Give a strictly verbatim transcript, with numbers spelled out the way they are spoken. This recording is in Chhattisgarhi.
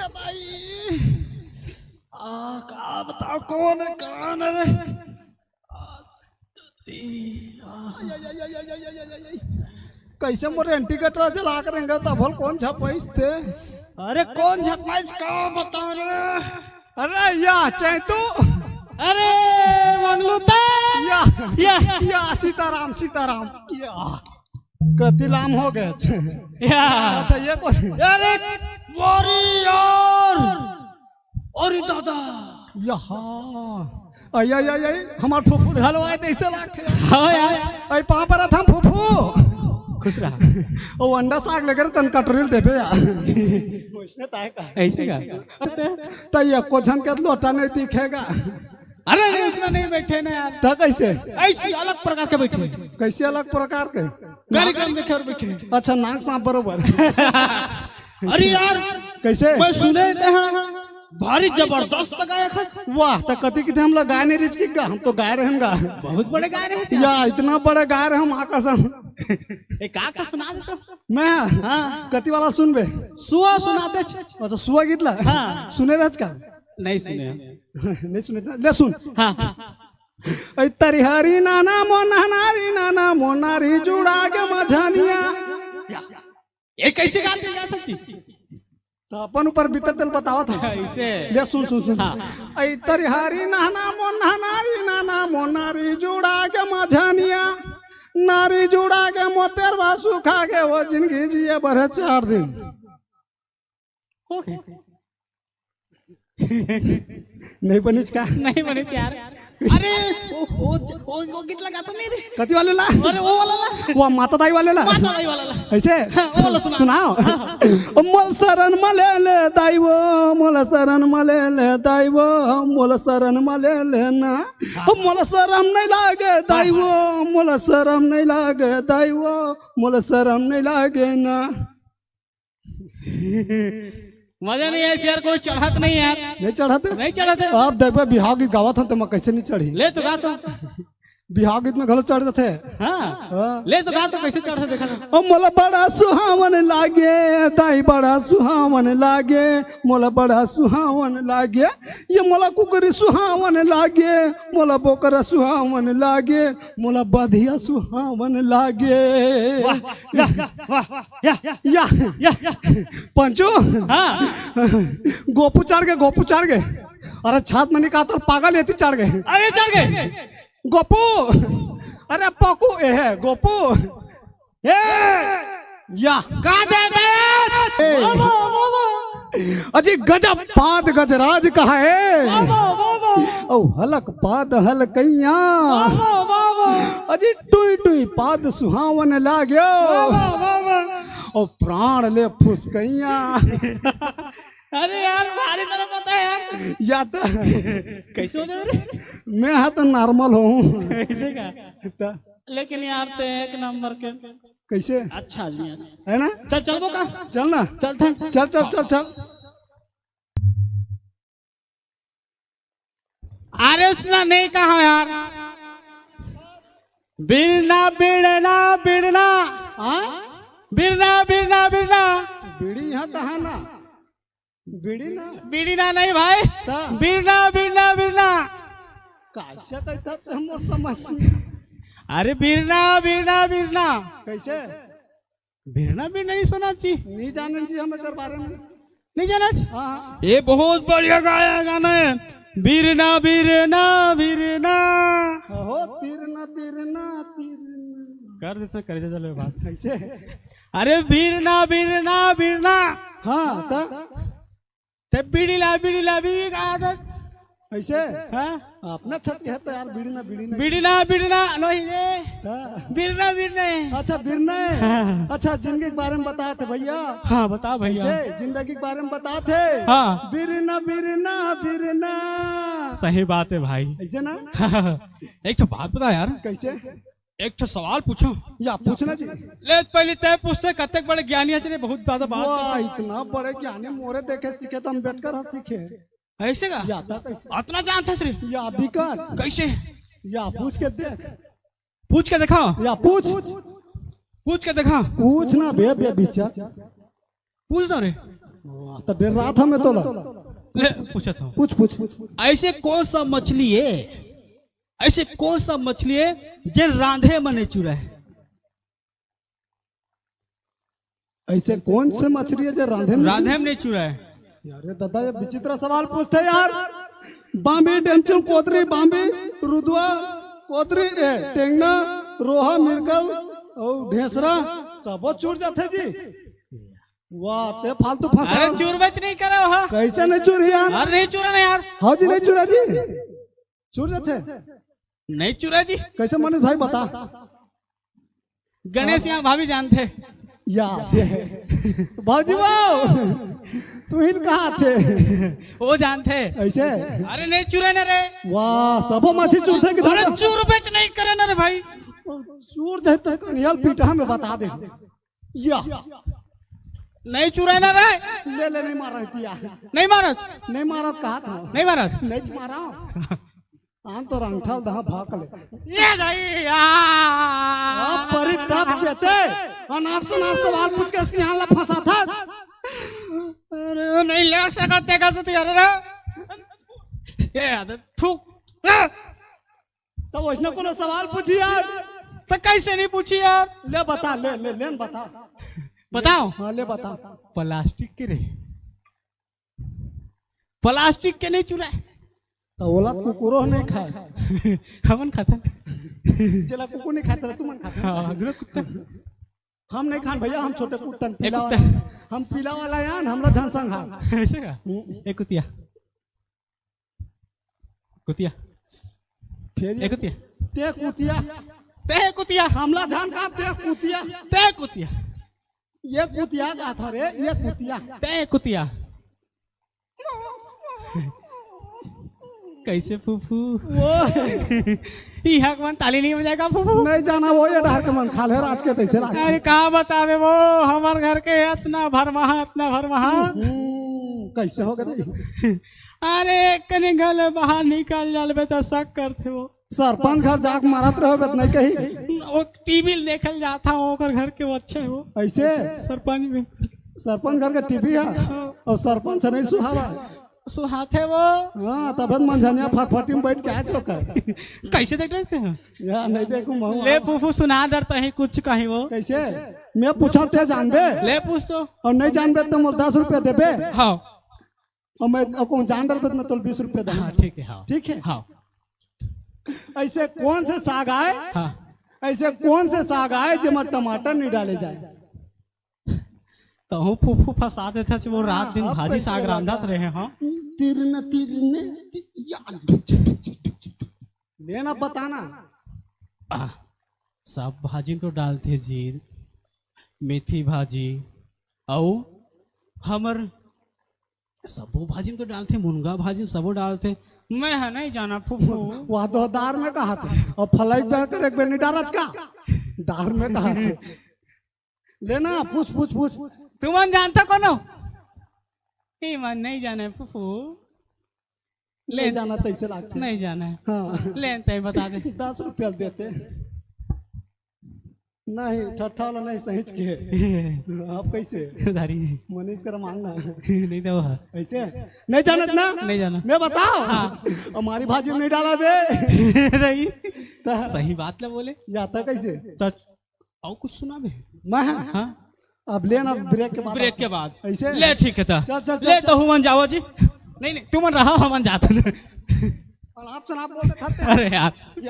भाई, आ, का बताओ, कौन है, कौन है रे? कैसे मोर एंटीगेटर जला के रहेंगे, तब भल कौन झपाइस ते? अरे, कौन झपाइस, का बताओ रे? अरे, या चैतू। अरे, मंगलूता। या, या। या, सीताराम, सीताराम। या। कति लाम हो गए? या। अच्छा, ये कौन? अरे, वॉरियर। अरे दादा। यहाँ। आई, आई, आई, आई, हमार फूफू ढलवाए तइसे लागथे। हाँ यार। आई, पाँव परत हँव फूफू। खुश रहा। वो अंडा साग लेकर तन कटोरी ल देबे यार। वइसने ताय का। अइसे का? त एको झन के लोटा नहीं दिखेगा। अरे नहीं, उसने नहीं बैठे ना यार। त कइसे? अइसे अलग प्रकार के बैठे। कइसे अलग प्रकार के? कार्यक्रम देखे अउ बैठे। अच्छा, नाक सांप बरोबर। अरे यार, कइसे? मैं सुने ते हाँ, भारी जबरदस्त गायक है। वाह, त कति किथे हमला गाय नहीं रिच की गा, हम तो गाय रहेन गा। बहुत बड़े गाय रहे थे। या, इतना बड़े गाय रहे हम, आकाश हम। एक आध तो सुना दे तो। मैं? हाँ। कति वाला सुनबे? सुआ सुनाते छ। अच्छा, सुआ गीत ला? हाँ। सुने रहच का? नहीं सुने। नहीं सुने ना? ले सुन। हाँ। ऐ तरिहारी नाना मोनारी नाना मोनारी जुड़ा के मझानिया। ये कैसे गाते गा सकती? त अपन ऊपर बीतत तेला बतावत हँव। ऐसे। ले सुन, सुन, सुन। हाँ। ऐ तरिहारी नाना मोनारी नाना मोनारी जुड़ा के मझानिया। नारी जुड़ा के मोतेरवा सुखा के वो जिनगी जिए बर हे चार दिन। ओके। नहीं बनिच का? नहीं बनिच यार। अरे, ओ, ओ, ओ, ओ गीत लगा तो नहीं रे। कति वाले ला? अरे, वो वाला ला। वो माता दाई वाले ला? माता दाई वाला ला। ऐसे? हाँ, वो वाला सुना। सुनाओ। हाँ, हाँ। ओ मोला सरन मले ले दाई वो, मोला सरन मले ले दाई वो, मोला सरन मले ले ना। ओ मोला सरम नहीं लागे दाई वो, मोला सरम नहीं लागे दाई वो, मोला सरम नहीं लागे ना। मजा नहीं आइस यार, कोई चढ़त नहीं यार। नहीं चढ़त? नहीं चढ़त है। अब देखबे, बिहाव गीत गावत हँव त मैं कैसे नहीं चढ़ी? ले तो गा तो। बिहाव गीत में घलो चढ़ जाथे। हाँ। हाँ। ले तो गा तो, कैसे चढ़थे देखा तो। ओ मोला बड़ा सुहावन लागे, दाई बड़ा सुहावन लागे, मोला बड़ा सुहावन लागे, ये मोला कुकरी सुहावन लागे, मोला बोकरा सुहावन लागे, मोला बधिया सुहावन लागे। वाह, वाह, वाह, वाह। या, या, या, या। पंचू। हाँ। गोपू चढ़ गे, गोपू चढ़ गे। अरे छात में नहीं कहा तो पागल एती चढ़ गे। अरे चढ़ गे। गोपू। अरे पकू ए है, गोपू। ए! या। का दे दे? ए! वाह, वाह, वाह, वाह। अजी गजब पाद गजराज कहा है। वाह, वाह, वाह, वाह। ओ हलक पाद हलकैया। वाह, वाह, वाह, वाह। अजी टुई टुई पाद सुहावन लाग्यो। वाह, वाह, वाह, वाह। ओ प्राण ले फुसकैया। अरे यार, भारी तरह पता है यार। या तो कैसे हो जाओ रे? मैं हा तो नॉर्मल हूँ। ऐसे का? तो लेकिन यार, ते एक नंबर के। कैसे? अच्छा आदमी है। है ना? चल, चलबो का? चल ना। चल, चल। चल, चल, चल, चल। अरे उसने नहीं कहा यार। बिड़ना, बिड़ना, बिड़ना। हाँ? बिड़ना, बिड़ना, बिड़ना। बीड़ी यहाँ कहा ना? बीड़ी ना। बीड़ी ना नहीं भाई। ता। बिड़ना, बिड़ना, बिड़ना। कैसे कहता ते हमर समझ? अरे बिड़ना, बिड़ना, बिड़ना। कैसे? बिड़ना, बिड़ना नहीं सुना जी? नहीं जाने जी हम एकर बारे में। नहीं जाना जी? हाँ, हाँ। ये बहुत बढ़िया गाया गाना है। बिरना, बिरना, बिरना। हो, तिरना, तिरना, तिरना। कर देते, कर देते चलो बात। कैसे? अरे बिरना, बिरना, बिरना। हाँ, त? ते बीड़ी ला, बीड़ी ला, बीड़ी का आदत। ऐसे? हाँ? अपना छत के है तो यार, बीड़ी ना, बीड़ी ना। बीड़ी ना, बीड़ी ना, नहीं रे। हाँ। बिरना, बिरना है। अच्छा, बिरना है। हाँ। अच्छा, जिंदगी के बारे में बताते भैया। हाँ, बता भैया। ऐसे, जिंदगी के बारे में बताते। हाँ। बिरना, बिरना, बिरना। सही बात है भाई। ऐसे ना? एक तो बात बता यार। कैसे? एक ठो सवाल पूछो। या पूछना जी। ले, पहले तय पूछते, कतेक बड़े ज्ञानी हस रे, बहुत ज्यादा बात वाह, करते। इतना बड़े ज्ञानी मोरे देखे सीखे, तो हम बैठकर हंस सीखे। ऐसे का? या था कैसे? अतना जानत हस रे? या बिकट। कैसे? या पूछ के देख। पूछ के देखा। या पूछ। पूछ के देखा। पूछ ना बे, बे बिचा। पूछ दो रे। वाह, त डेरात हंव मैं तोला। ले, पूछत हंव। पूछ, पूछ, पूछ। ऐसे कौन सा मछली हे, ऐसे कौन सा मछली हे, जे रांधे म नइ चुराय? ऐसे कौन से मछली हे, जे रांधे म नइ चुराय? रांधे म नइ चुराय। अरे दादा, ये विचित्र सवाल पूछथे यार। बांबी, डेमचुन, कोतरी, बांबी, रुदवा, कोतरी, ए, टेंगना, रोहा, मिरकल अउ ढेंसरा, सबो चुर जाथे जी। वाह, ते फालतू फंसा। अरे चुरबेच नइ करे हो। कइसे नइ चुरही यार? अरे नइ चुरे ना यार। हव जी, नइ चुरे जी। चुर जाथे। नइ चुरे जी। कइसे मनीष भाई, बता। गणेश यादव भाभी जानथे। याद हे। भौजी वो, तुमन कहाथे। वो जानथे। अइसे? अरे नइ चुरे ना रे। वाह, सबो मछली चुरथे कि अरे धरम? चुरबेच नइ करे ना रे भाई। चुर जाय त कनिहा ल पीटहूं मैं, बता दे। या। नइ चुरे ना रे। ले, ले, नइ मारंव तिया। नइ मारस? नइ मारंव कहाथंव। नइ मारस? नइ मारंव। आन तो रंगठा ल दहा भाक ले। ये जाई, आ। अब परी तब चेते। अनाप शनाप सवाल पूछ के सियान ला फंसाथस। अरे, नइ ले सकत ते का से तिया रे। ये यार, थूक। त वइसने कोनो सवाल पूछही यार। त कइसे नइ पूछही यार? ले बता, ले, ले, ले न बता। बतावं? हाँ, ले बता। प्लास्टिक के रे। प्लास्टिक के नइ चुराय। त ओला कुकुरो नइ खाय। हमन खाथन। जेला कुकुर नइ खाय, तेला तुमन खाथव। हाँ, दूनों कुत्ता। हम नइ खान भइया, हम छोटे कुत्ता हन, ए पीला कुत्ता। वाला। हम पीला वाला हन, हमला झन संघा। अइसे का? हम्म। ए कुतिया। कुतिया। फेर ए कुतिया। ते कुतिया। ते कुतिया। हमला झन का ते कुतिया। ते कुतिया। ये कुतिया कहाथंव रे, ये कुतिया। ते कुतिया। कइसे फूफू? वो। इहाँ के मन ताली नइ बजाय का फूफू? नइ जानंव वो, ये डहर के मन खा ले राज के तइसे राज। अरे का बताबे वो, हमर घर के अतना भरमाहा, अतना भरमाहा। हम्म, कइसे हो गे? अरे, एक कनी घर ले बाहर निकल जाबे त शक करथे वो। सरपंच घर जाके मारत रहे बे त नइ कही। वो टीवी ल देखे ल जाथंव, ओकर घर के वो अच्छा हे वो। अइसे? सरपंच भी। सरपंच घर के टीवी हे। हाँ। अउ सरपंच नइ सुहावय। सुहाथे वो। हाँ, तभे त मंझनिया फटफटी म बइठ के आय चोकर। कइसे देख रहे थे? या, नइ देखंव मैं। ले फूफू सुना दे तहीं कुछ कहीं वो। कइसे? मैं पूछंव ते जानबे? ले पूछ तो। अउ नइ जानबे त मोला दस रुपया देबे? हाँ। अउ मैं, अउ कहूं जान डरबे त मैं तोला बीस रुपया देहूं। हाँ, ठीक हे, हाँ। ठीक हे? हाँ। अइसे कौन से साग आय? हाँ। अइसे कौन से साग आय जेमा टमाटर नइ डाले जाय? तहूं फूफू फंसा देथस, वो रात दिन हाँ, भाजी साग रांधत रहे, हाँ। तिरन, तिरन, या, ले ना, बता ना। आ, सब भाजी म तो डालथे जी, मेथी भाजी, अउ हमर सबो भाजी म तो डालथे, मुनगा भाजी म सबो डालथे। मैं ह नइ जानंव फूफू। वह तो दार में कहाथे, अउ फलाई बे कर एक बेर नइ डारस का? दार में कहाथे। ले ना, पूछ, पूछ, पूछ। तुमन जानथव कोनो? इमन नइ जानय फूफू। नइ जानंव तइसे लागथे। नइ जानय। हाँ। ले तहीं बता दे। दस रुपया देते। नहीं, ठट्ठा वाला नहीं, सहीच के। अब कइसे? उधारी। मनीष कर मांगना। नइ देवंव। अइसे? नइ जानत ना? नइ जानंव। मैं बतावं? हाँ। हमर भाजी म नइ डाला बे। नहीं। त सही बात ल बोले। जाता कइसे? त अउ कुछ सुनाबे? मैं? हाँ। अब ले ना, ब्रेक के बाद। ब्रेक के बाद। अइसे? ले ठीक हे त। चल, चल, चल, ले चल। त हमन जावत हन जी। नहीं, नहीं, तुमन रहव, हमन जात हन। अउ आप सुनाव बोल रहे थे। अरे यार।